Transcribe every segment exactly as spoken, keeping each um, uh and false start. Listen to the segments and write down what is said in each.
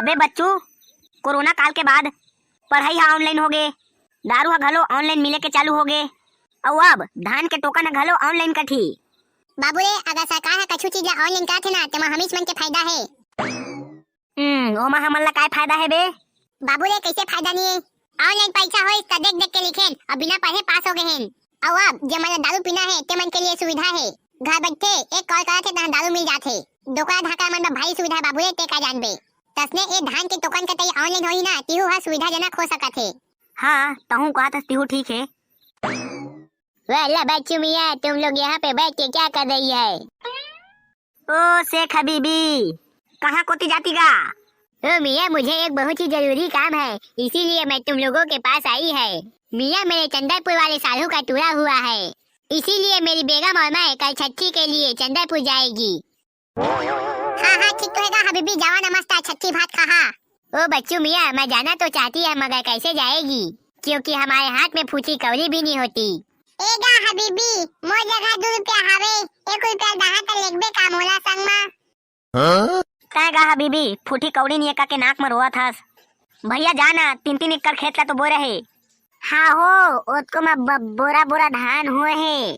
बे बच्चू, कोरोना काल के बाद पढ़ाई ह online होगे, दारू ह घलो online मिले के चालू होगे, अउ अब धान के टोकन ह घलो online कटही। बाबू रे, अगर सरकार ह कछु चीज ला online करथे ना, तेमा हमीच मन के फायदा हे। हम्म, ओमा हमन ला काय फायदा हे बे? बाबू रे, कैसे फायदा नहीं है? Online परीक्षा होइस त देख देख के लिखेन अउ बिना पढ़े पास हो गए हेन। अउ अब जे मन ला दारू पीना है, ते मन के लिए सुविधा है। घर बैठे एक call करत हे, तहाँ दारू मिल जात हे। डोकरा धाकरा मन बर भारी सुविधा है बाबू रे, ते का जानबे। तसने ए धान के टोकन कटाई online होही ना, तिहू ह सुविधाजनक हो सकत हे। हाँ, तहूँ कहत हस, तिहू ठीक है। वाह, ला बच्चू मियाँ, तुम लोग यहाँ पे बैठ के क्या कर रही है? ओ शेख हबीबी, कहाँ कोती जाती गा? ओ मियाँ, मुझे एक बहुत ही जरूरी काम है, इसीलिए मैं तुम लोगों के पास आई है। मियाँ, मेरे चंदरपुर वाले साढ़ू का टूरा हुआ है, इसीलिए मेरी बेगम और मैं कल छठी के लिए चंदरपुर जाएगी। हाँ, हाँ, ठीक तो हेगा हबीबी, जावा ना मस्त छठी भात खाहा। ओ बच्चू मियाँ, मैं जाना तो चाहती है, मगर कैसे जाएगी? क्योंकि हमारे हाथ में फूटी कौड़ी भी नहीं होती। एगा हबीबी, मोर जगह दू रुपया हावे, एक रुपया दहा त लेगबे का मोला संग मा? तैं गा हबीबी, फूटी कौड़ी नहीं एका के नाक में रोवत हस। भैया जा ना, तीन तीन एकड़ खेत ला तो बोए रहे। हाँ हो, ओतको में ब-, बोरा बोरा धान हुए हे।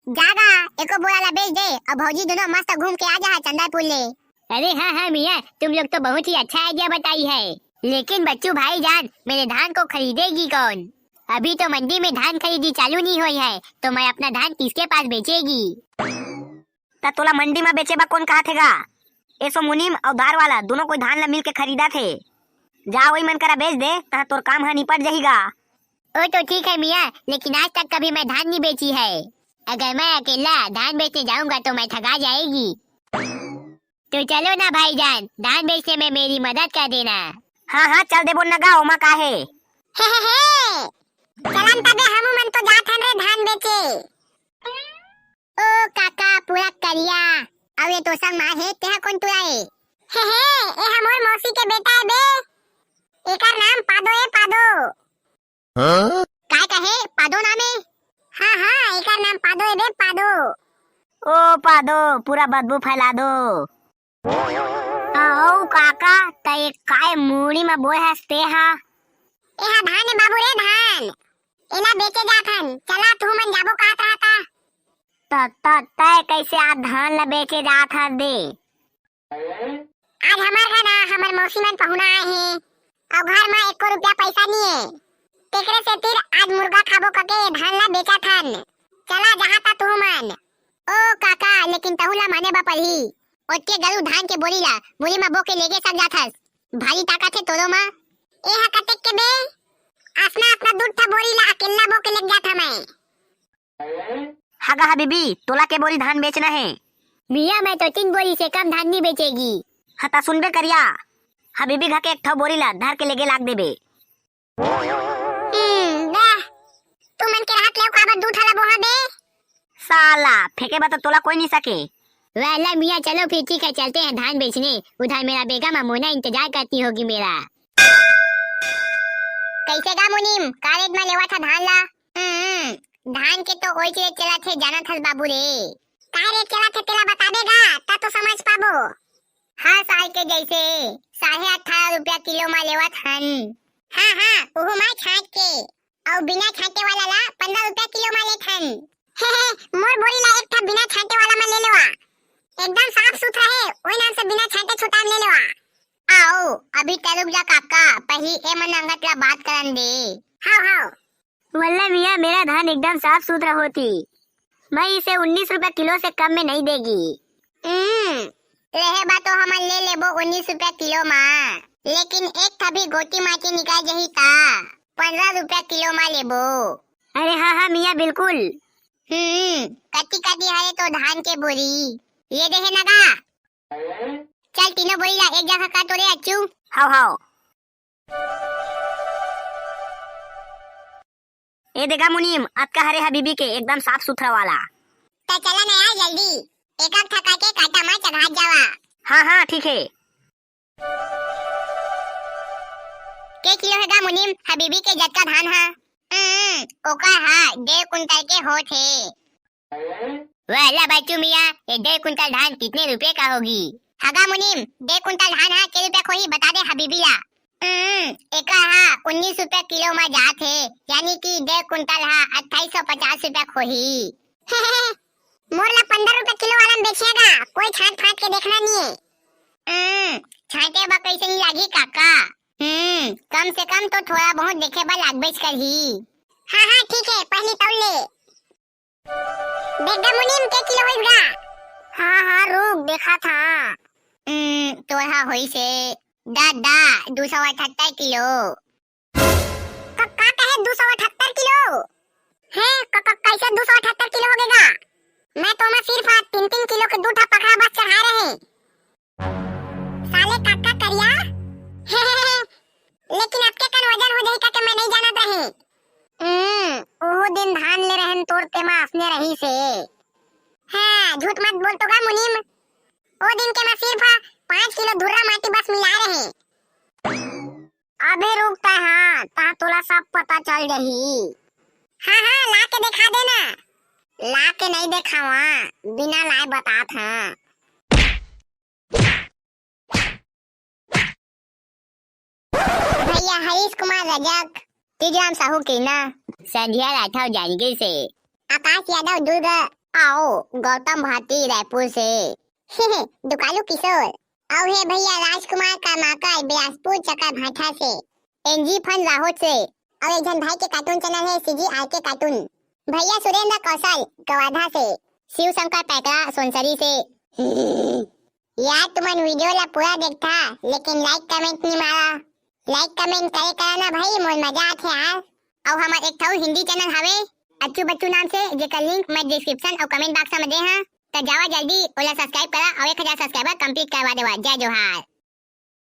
जा गा, एको बोरा ला बेच दे, अउ भौजी दोनों मस्त घूम के आ जाहा चंदरपुर ले। अरे हाँ, हाँ मियाँ, तुम लोग तो बहुत ही अच्छा idea बताई है। लेकिन बच्चू भाईजान, मेरे धान को खरीदेगी कौन? अभी तो मंडी में धान खरीदी चालू नहीं हुई है, तो मैं अपना धान किसके पास बेचेगी? त तोला मंडी में बेचे बा कौन कहा थेगा? एसो मुनीम अउ धार वाला दोनों कोई धान ला मिल के खरीदा थे। जा वही मन करा बेच दे, तहाँ तोर काम ह निपट जहीगा। ओ तो ठीक है मियाँ, लेकिन आज तक कभी मैं धान नहीं बेची है। अगर मैं अकेला धान बेचने जाऊंगा तो मैं ठगा जाएगी। तो चलो ना भाईजान, धान बेचने में मेरी मदद कर देना। हाँ, हाँ, चल देबो नगा, ओमा का हे। हे, हे, हे। चलन तबे हमू मन तो जात हन रे धान बेचे। ओ काका पूरा करिया, अउ ये तो संग मा हे, तेहा कौन टूरा ए? हे, हे, ए हमर मौसी के बेटा ए बे। एकर नाम पादो ए, पादो। हाँ? काय कहे? पादो नाम ए? हाँ, हाँ, एकर नाम पादो ए बे, पादो। ओ पादो, पूरा बदबू फैला दो। अउ काका, तै काय मुड़ी म बोए हस तेहा? एहा धान ए बाबू रे, धान। एला बेचे जात हन। चला, तुहू मन जाबो कहत रहा ता। त, त, तै कैसे आज धान ल बेचे जात हस दे? आज हमर घर ना, हमर मौसी मन पहुना आए हे, अउ घर म एको रुपया पैसा नी हे। तेकरे सेतिर आज मुर्गा खाबो कके ये धान ला बेचत हन। चला जहाँ ता तुहू मन। ओ काका, लेकिन तहू ला माने बा पड़ही। ओतके गरू धान के बोरी ला मुड़ी म बो के लेगे सक जाथस। भारी ताकत हे तोरो म। ए हा कतेक के बे? असना असना दू ठा बोरी ला अकेल्ला बो के लेग जात हवं मैं। हगा हबीबी, तोला के बोरी धान बेचना हे? मियाँ, मैं तो तीन बोरी से कम धान नहीं बेचेगी। हता सुनबे करिया, हबीबी घके एक ठो बोरी ला धर के लेगे लाग देबे। हम्म, बे, तुमन के रहत ले काबर दू ठा ला बोहा बे? साला, फेंके बा तो तोला कोई नहीं सके। वाला मियाँ, चलो फिर ठीक है, चलते हैं धान बेचने। उधर मेरा बेगम अमोना इंतजार करती होगी मेरा। कैसे गा मुनीम, का रेट में लेवा था धान ला? हम्म, धान के तो ओइच रेट चलत हे, जानत हस बाबू रे। का रेट चलत हे तेला बताबे गा, त तो समझ पाबो। हर साल के जैसे साढ़े अठारह रुपया किलो म लेवत हन। हाँ, हाँ, उहू म छांट के, अउ बिना छांटे वाला ला पंद्रह रुपया किलो म लेत हन। हे, हे, मोर बोरी ला एक ठा बिना छांटे वाला म ले लेवा। एकदम साफ सुथरा हे, ओही नाम से बिना छांटे छुटान ले लेवा। आओ, अभी त रुक जा काका, पहिली ए मन अंगत ला बात करन दे। हाव, हाव। वल्ला मियाँ, मेरा धान एकदम साफ सुथरा होती, मैं इसे उन्नीस रुपया किलो से कम में नहीं देगी। हम्म, लेहे बा तो हमन ले लेबो उन्नीस रुपया किलो मा, लेकिन एक ठा भी गोटी माटी निकल जही ता पंद्रह रुपया किलो मा लेबो। अरे हाँ, हाँ मियाँ, बिल्कुल। हम्म, कति कति हरे तो धान के बोरी? ये देखे नगा। चल, तीनों बोरी ला एक जगह कर तो रे अच्छू। हाव, हाव। ए देगा मुनीम, अतका हरे हबीबी के एकदम साफ सुथरा वाला। त चला ना यार जल्दी, एक एक ठका के काटा मा चघात जावा। हाँ, हाँ, ठीक है। के किलो हेगा मुनीम, हबीबी के जतका धान हा? हम्म, ओकर हा डेढ़ कुंटल के होत हे। वाला बच्चू मियाँ, ये डेढ़ कुंटल धान कितने रुपए का होगी? हगा मुनीम, डेढ़ कुंटल धान हा के रुपया खोही, बता दे हबीबी ला। हम्म, एकर हा उन्नीस रुपया किलो म जात हे, यानी कि डेढ़ कुंटल हा अट्ठाईस सौ पचास रुपया खोही। मोर ला पंद्रह रुपया किलो वाला म बेचिया गा, कोई छांट फांट के देखना नहीं है। हम्म, छांटे बा कैसे नहीं लागी काका? हम्म, कम से कम तो थोड़ा बहुत देखे बर लागबेच करही। हाँ, हाँ, ठीक है, पहली तौल ले। देख गा मुनीम, के किलो होइस गा? हाँ, हाँ, रुक, देखा था। हम्म, तोर हा होइस हे, दा, दा, दो सौ अठहत्तर किलो। क-, का कहे, दो सौ अठहत्तर किलो? हे, क-, क-, कैसे दो सौ अठहत्तर किलो हो गे गा? मैं तो में सिर्फ आज तीन तीन किलो के दू ठा पकड़ा बस चढ़ाए रहे। साले काका करिया। लेकिन अतके कन वजन हो जाही का के मैं नहीं जानत रही। हम्म, ओहो दिन धान ले रहन तोर तेमा असने रही से। हाँ, झूठ मत बोल तो गा मुनीम। ओ दिन के मैं सिर्फ पाँच किलो धुर्रा माटी बस मिला रहे। अबे रुक ता, हाँ, ता तोला सब पता चल जाही। हाँ, हाँ, ला के देखा दे ना। ला के नहीं देखावा, बिना लाए बतात हाँ। भैया हरीश कुमार रजक, तीजराम साहू कीना, संध्या राठौर जांजगीर से, आकाश यादव दुर्ग, आओ गौतम भारती रायपुर से, दुकालू किशोर, अउ हे भैया राजकुमार कारमाकर बिलासपुर चकरभाठा से, एनजी फन राहोट से, अउ एक झन भाई के कार्टून चैनल हे सीजी आरके कार्टून, भैया सुरेंद्र कौशल कवाधा से, शिव शंकर पैकरा सोनसरी से। यार तुमन वीडियो ला पूरा देखथा, लेकिन लाइक कमेंट नहीं मारा। लाइक कमेंट करे करा ना भाई, मोर मजा आथे यार। अउ हमर एक ठऊ हिंदी चैनल हवे अच्छू बच्चू नाम से, जेकर लिंक मैं डिस्क्रिप्शन अउ कमेंट बॉक्स में दे हां, त जावा जल्दी ओला सब्सक्राइब करा अउ एक हजार सब्सक्राइबर कंप्लीट करवा देवा। जय जोहार।